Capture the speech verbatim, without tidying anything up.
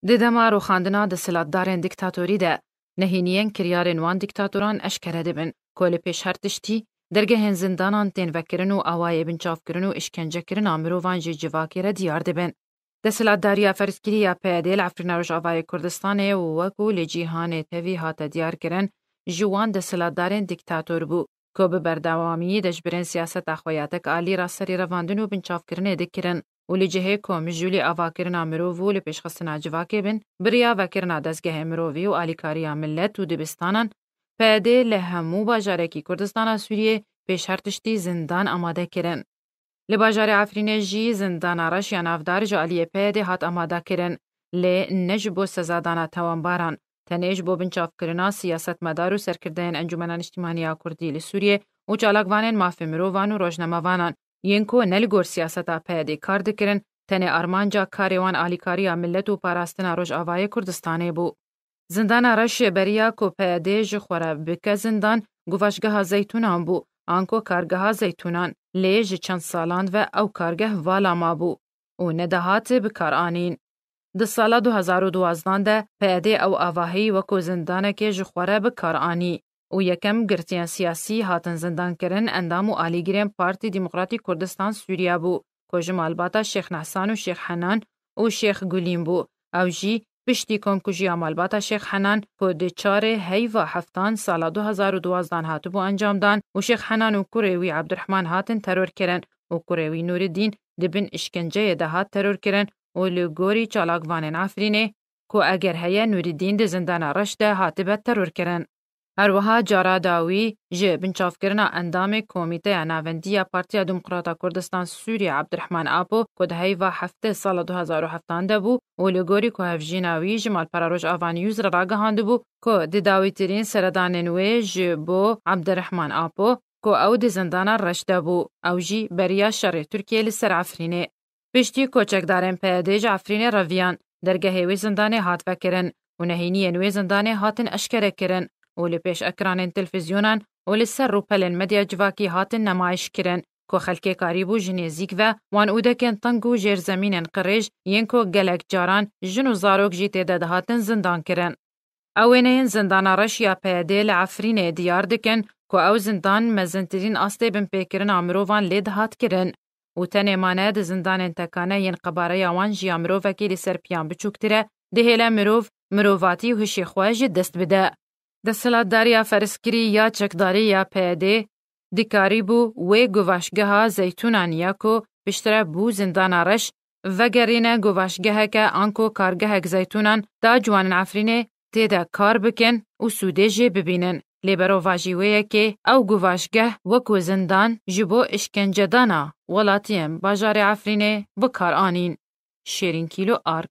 Di dema rûxandina desthilatdarên dîktatorî de, nehêniyên kiryarên wan dîktatoran eşkere dibin, ku li pêş her tiştî dergehên zindanan tên vekirin û awayê binçavkirin û îşkencekirina mirovan jî civakê re diyar dibin. Desthilatdariya ferzkirî ya P Y D li Efrîna Rojavayê Kurdistanê û wekû li cîhanê tevî hate diyarkirin, ji wan desthilatdarên dîktator bû, ku bi berdewamî deşbirên siyaseta xwe ya tek alî ra serî revandin û binçavkirinê dikirin û li cihê ku mijûlî avakirina mirov û li pêşxistina civakê bin, bi riya vekirina dezgehê mirovî û alîkariya milet û dibistanan, P Y D li hemû bajarekî Kurdistana Sûriyê pêş her tiştî zindan amade kirin. Li bajarê Efrînê jî zindana reş ya navdar ji aliyê P Y D hat amade kirin, lê ne ji bo sezadana tawanbaran, tenê ji bo binçavkirina siyasetmedar û serkirdeyên Encûmena Niştîmanî ya Kurdî li Sûriyê û çalakvanên mafê mirovan û rojnamevanan, yên ku ne li gor siyaseta P Y D kar dikirin, tenê armanca karê wan alîkariya milet û parastina Rojavayê Kurdistanê bû. Zindana reş beriya ku P Y D ji xwe re bike zindan, guvaşgeha zeytûnan bû, anko kargeha zeytûnan, lê ji çend salan ve ew kargeh vala mabû û nedihat bikaranîn. Di sala du hezar û duwazdan de P Y D ew avahî wekû zindanekê ji xwe re bikar anî û yekem girtiyên siyasî hatin zindankirin endam û alîgirên Partî Demokratîk Kurdistan Sûriye bû, ku ji malbata Şêx Nehsan û Şêx Henan û Şêx Gulîn bû. Ew jî piştî komkujiya malbata Şêx Henan, ku di çarê heyva heftan sala du hezar û duwazdan hatibû encamdan û Şêx Henan û kurê wî Ebdurehman hatin teror kirin û kurê wî Nûriddîn di bin îşkenceyê de hat teror kirin û li gorî çalakvanên Efrînê, ku eger heye Nûriddîn di zindana reş de hatibe teror kirin. Her wiha cara dawî ji binçavkirina endamê Komîteya Navendî ya Partiya Demokrata Kurdistan Sûriye Ebdurehman Apo, ku di heyva heftê sala du hezar û heftan de bû û li gorî ku hevjîna wî ji malpera Rojava News re ragihandibû, ku di dawîtirîn seredanên wê ji bo Ebdurehman Apo, ku ew di zindana reş de bû, ew jî beriya şerê Tirkiyê li ser Efrînê. Piştî ku çekdarên P Y D ji Efrînê reviyan, dergehê wê zindanê hat vekirin û nehêniyên wê zindanê hatin eşkere kirin û li pêş ekranên televîzyonan û li ser rûpelên medya civakî hatin nemayiş kirin, ku xelkê karîbû ji nêzîk ve wan ûdekên teng û jêrzemînên qirêj yên ku gelek caran jin û zarok jî tê de dihatin zindan kirin. Ew wêneyên zindana reş ya P Y D li Efrînê diyar dikin ku ew zindan mezintirîn astê binpêkirina mirovan lê dihat kirin û tenê mane di zindanên tekane yên qebareya wan ji ya mirovekî li ser piyan biçûktir e, dihêle mirov mirovatî û hişê xwe ji dest bide. Desthilatdariya ferzkirî ya çekdarî ya P Y D dikarîbû wê guvaşgeha zeytûnan ya ku piştre bû zindana reş, vegerîne guvaşgeheke anko kargehek zeytûnan da ciwanên Efrînê tê de kar bikin û sûdê jê bibînin. Lê berovajî wê yekê ew guvaşgeh wekû zindan ji bo îşkencedana welatiyên bajarê Efrînê bi kar anîn. Şêrîn Kîlo Ark.